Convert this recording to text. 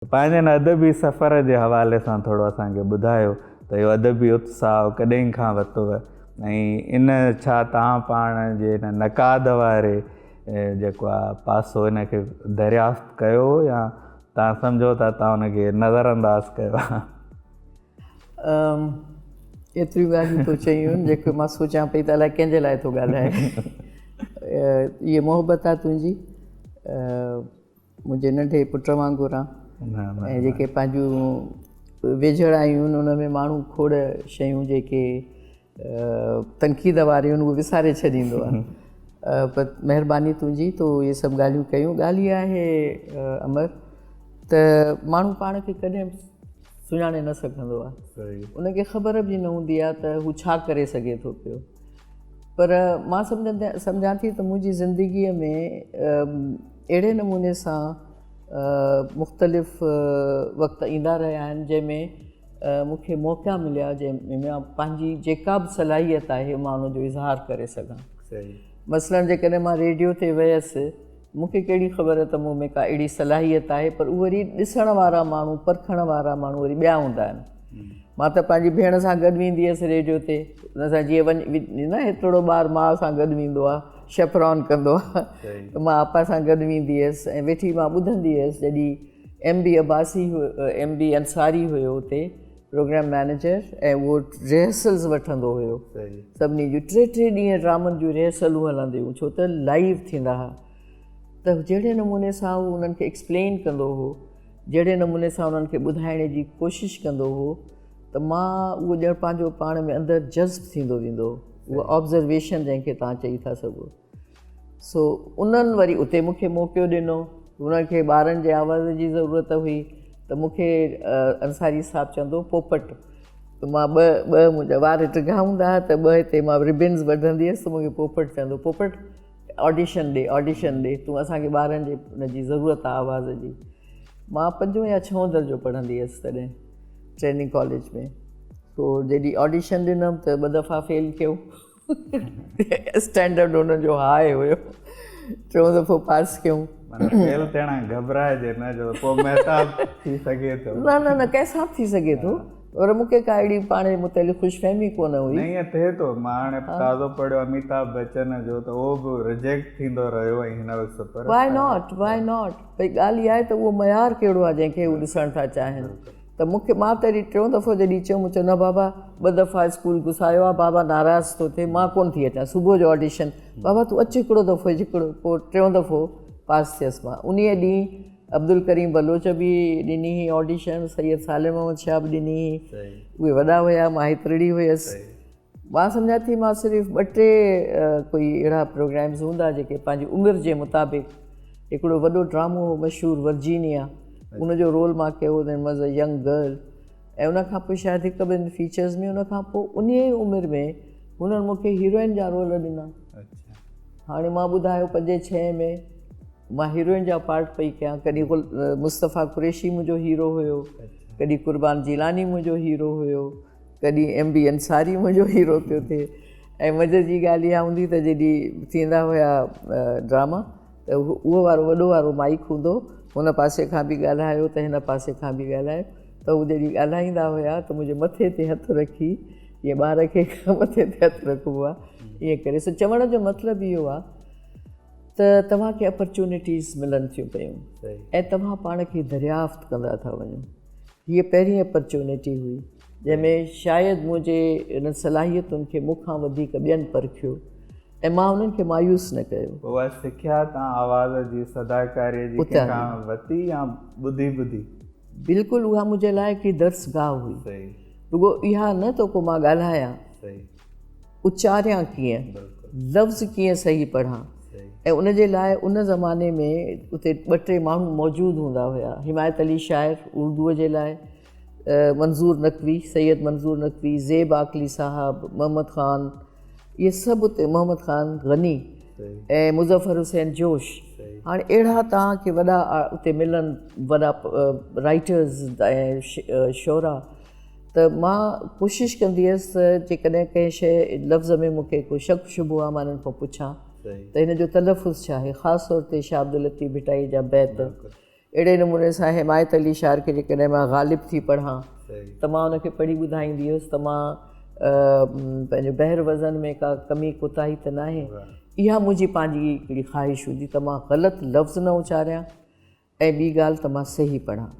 پنهنجي ان ادبي سفر جي حوالي سان ٿورو اسان کي ٻڌايو ته اهو ادبي اتساهه ڪڏهن کان ورتو ۽ ان ڇا توهان پاڻ جي ان نقاد واري جيڪو آهي پاسو ان کي دريافت ڪيو يا توهان سمجهو ٿا توهان ان کي نظر انداز ڪيو آهي؟ ايتريون ڳالهيون تو چيون جيڪي مان سوچيان پئي ته الائي ڪنهن جي لاء ٿو ڳالهائي. اها محبت آهي تنهنجي. منهنجي ننڍي پٽ وانگر آن ۽ جيڪي پنهنجون ويجهڙايون ان ۾ ماڻهو کوڙ شيون جيڪي تنقيد واريون اهي وساري ڇڏيندو آهي پر مهرباني تنهنجي تو اهي سڀ ڳالهيون ڪيون ڳالهه اها آهي امر ته ماڻهو پاڻ کي ڪڏهن به سڃاڻي نه سگهندو آهي ان کي خبر به نه هوندي آهي ته هو ڇا ڪري سگهي ٿو پيو پر مان سمجهان ٿي ته منهنجي زندگيء ۾ اهڙي نموني سان مختلف وقت ايندا رهيا آهن جنهن ۾ مون کي موقعا مليا جنهن ۾ مان پنهنجي جيڪا به صلاحيت آهي مان ان جو اظهار ڪري سگهان. مثلاً جيڪڏهن مان ريڊيو تي ويس مون کي ڪهڙي خبر ته مون ۾ ڪا اهڙي صلاحيت آهي پر اهو وري ڏسڻ وارا ماڻهو پرکڻ وارا ماڻهو وري ٻيا هوندا آهن. مان ته پنهنجي ڀيڻ سان گڏ ويندي هيس ريڊيو تي ان سان جيئن وڃ نه هيترڙو ٻار ماء سان گڏ ويندو آهي شپران ڪندو آهي ته مان آپا سان گڏ ويندي هيس ۽ ويٺي مان ٻڌندي هيس جڏهن M B Abbasi M B Ansari هيو اتي پروگرام مئنيجر ۽ اهو ريهرسلز وٺندو هيو سڀني جون ٽي ٽي ڏينهن ڊرامن جون ريهرسلون هلنديون هيون ڇو ته لائيو ٿيندا هئا ته جهڙي نموني سان هو انهن کي ايڪسپلين ڪندو هو جهڙي نموني سان انهن کي ٻڌائڻ جي ڪوشش ڪندو هو ته مان اهو ڄڻ پنهنجو پاڻ ۾ اندر جذب ٿيندو ويندو هو اها آبزرويشن جنهن کي توهان چئي ٿا سگهو سو انهن وري اتي مون کي موقعو ڏنو انهن کي ٻارن جي آواز جي ضرورت هئي ته مون کي انصاري صاحب چوندو پوپٽ ته مان ٻه ٻه منهنجا وار ڊگها هوندا هئا ته ٻه هتي مان ربنز ٻڌندي هيس ته مون کي پوپٽ چوندو پوپٽ آڊيشن ڏي آڊيشن ڏي تون اسان کي ٻارن جي ان جي ضرورت آ آواز جي مان پنجون يا ڇهون درجو پڙهندي هيس تڏهن ٽريننگ ڪاليج ۾ سو جڏهن آڊيشن ڏنم ته ٻه دفعا فيل ڪيو اسٽينڊرڊ ان جو هاء هيو ٽيون دفعو پاس ڪيون فيل ٿيڻ گهٻرائجي نه جو پوء مهتاب ٿي سگهي ٿو نه نه نه ڪنهن سان به ٿي سگهي ٿو پر مون کي ڪا اهڙي پاڻ جي متعلق خوش فهمي ڪونه هئي. نه ائين ٿئي ٿو. مان هاڻي تازو پڙهيو اميتاڀ بچن جو ته اهو به رجيڪٽ ٿيندو رهيو ۽ هن وقت super why not why not ڀئي ڳالهه اها آهي ته اهو معيار ڪهڙو آهي جنهن کي هو ڏسڻ ٿا چاهين ته مون کي مان ته وري ٽيون دفعو جڏهن چيو مون چيو نه بابا ٻه دفعا اسڪول گسايو آهي بابا ناراض ٿو ٿئي مان ڪونه ٿي اچان صبح جو آڊيشن بابا تون اچ هڪڙو دفعو هڪڙو پوء ٽيون دفعو پاس ٿيس مان انهيء ڏينهن عبدالڪريم بلوچ به ڏني هئي آڊيشن، سيد صالح محمد شاهه به ڏني هئي. اهي وڏا هيا، مان هيترڙي هيس. مان سمجهان ٿي مان صرف ٻه ٽي ڪوئي اهڙا پروگرامز هوندا جيڪي پنهنجي عمر جي مطابق هڪڙو وڏو ڊرامو هو مشهور ورجينيا ان جو رول مان ڪيو هو then was a young girl ۽ ان کان پوء شايد هڪ ٻن فيچرز ۾ ان کان پوء ان ئي عمر ۾ هنن مون کي هيروئن جا رول ڏنا. هاڻي مان ٻڌايو پنجين ڇهين ۾ مان هيروئن جا پارٽ پئي ڪيان ڪڏهن گل مصطفيٰ قريشي منهنجو هيرو هيو ڪڏهن قربان جيلاني منهنجو هيرو هيو ڪڏهن ايم بي انصاري منهنجو هيرو پيو ٿئي ۽ مزي جي ڳالهه اها هوندي ته جڏهن ٿيندا هيا ڊراما ته اهو وارو وڏو وارو مائيڪ هوندو هن پاسي کان به ڳالهايو ته هن پاسي کان به ڳالهايو ته هو جڏهن ڳالهائيندا هيا ته منهنجي مٿي تي هٿ رکي جيئن ٻار کي مٿي تي هٿ رکبو آهي ائين ڪري سو چوڻ جو مطلب اهو آهي ته توهان کي اپرچونٽيز ملن ٿيون پيون ۽ توهان پاڻ کي دريافت ڪندا ٿا وڃو. هيء پهرين اپرچونٽي هئي جنهن ۾ شايد منهنجي انهن صلاحيتن کي مون کان وڌيڪ ٻين پرکيو ۽ مان انهن کي مايوس نه ڪيو. اها سکيا توهان آواز جي صداڪاريء جي ڪنهن کان ورتي يا ٻڌي ٻڌي؟ بلڪل اها منهنجي لاء هڪڙي درسگاهه هئي. رڳو اها نه ته ڪو مان ڳالهايان. اچاريان ڪيئن، لفظ ڪيئن صحيح پڙهان ۽ ان جي لاء ان زماني ۾ اتي ٻه ٽي ماڻهو موجود هوندا هيا، حمايت علي شاعر اردوء جي لاء، منظور نقوي، سيد منظور نقوي، زيب عاقلي صاحب، محمد خان، اهي سڀ اتي محمد خان غني ۽ مظفر حسين جوش، هاڻي اهڙا توهان کي وڏا اتي ملن وڏا رائيٽرز ۽ شعراء. ته مان ڪوشش ڪندي هيس ته جيڪڏهن ڪنهن شيء لفظ ۾ مون کي ڪو شڪ شبهو آهي مان انهن کان پڇان ته هن جو تلفظ ڇا آهي خاص طور تي شاهه عبداللطيف ڀٽائي جا بيت. اهڙي نموني سان حمايت علي شاعر کي جيڪڏهن مان غالب ٿي پڙهان ته مان ان کي پڙهي ٻڌائيندي هيس ته مان پنهنجو بحر وزن ۾ ڪا ڪمي ڪوتاهي ته ناهي. اها منهنجي پنهنجي هڪڙي خواهش هوندي ته مان غلط لفظ نه اچاريان ۽ ٻي ڳالهه ته مان صحيح پڙهان.